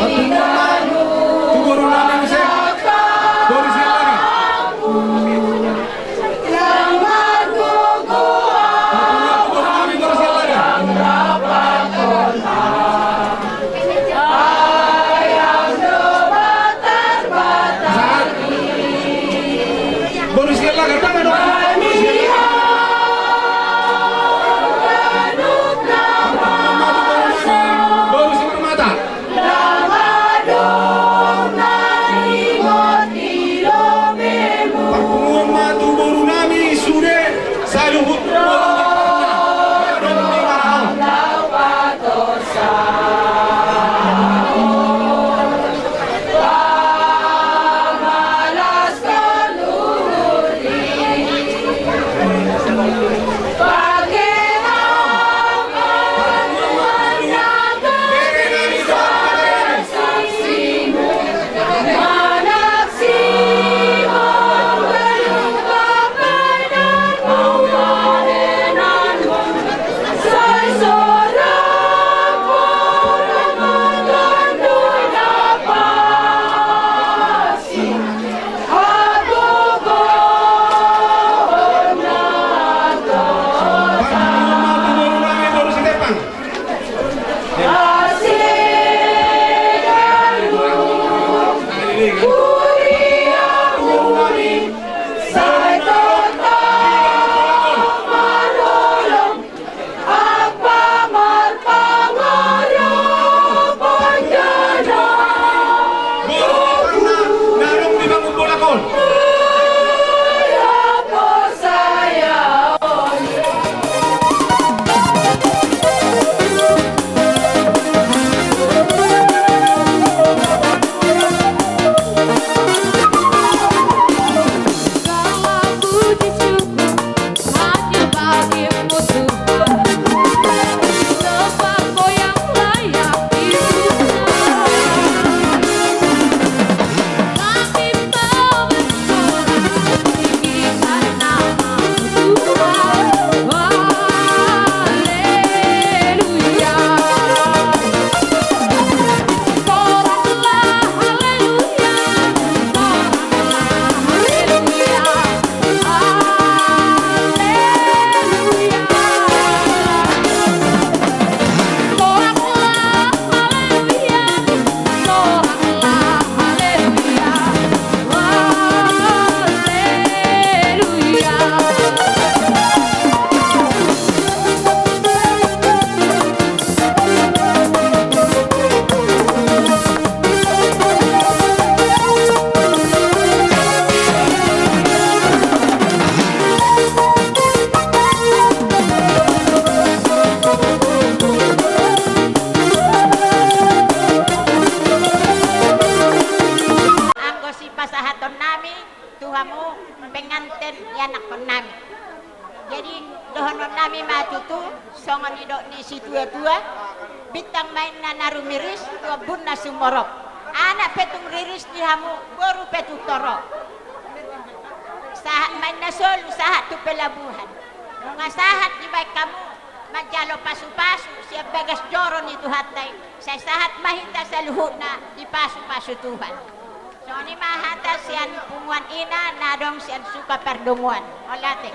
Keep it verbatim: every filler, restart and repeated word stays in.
Patungan ma tu boru nami muse, boru Siahaan. Patungan tu boru nami, boru Siahaan. Boru Siahaan, tangan dong. Boru Siahaan, mata. Parpunguan ma tu boru nami sude saluhut. Anggo sipasahaton nami tu hamu penganten ianakhon nami. Jadi dohonon nami ma tutu songon nidok ni situatua: Bintang ma inna na rumiris tu ombun na sumorop. Anak pe tung riris di hamu, boru pe tung torop. Sahat ma inna solu, sahat tu pelabuhan. Nunga sahat dibaen hamu manjalo pasupasu sian bagas joro ni Tuhanta i, sai sahat ma hita saluhutna dipasupasu Tuhan. Songon i ma hata sian punguan ina na adong sian Sukapardongan. Mauliate.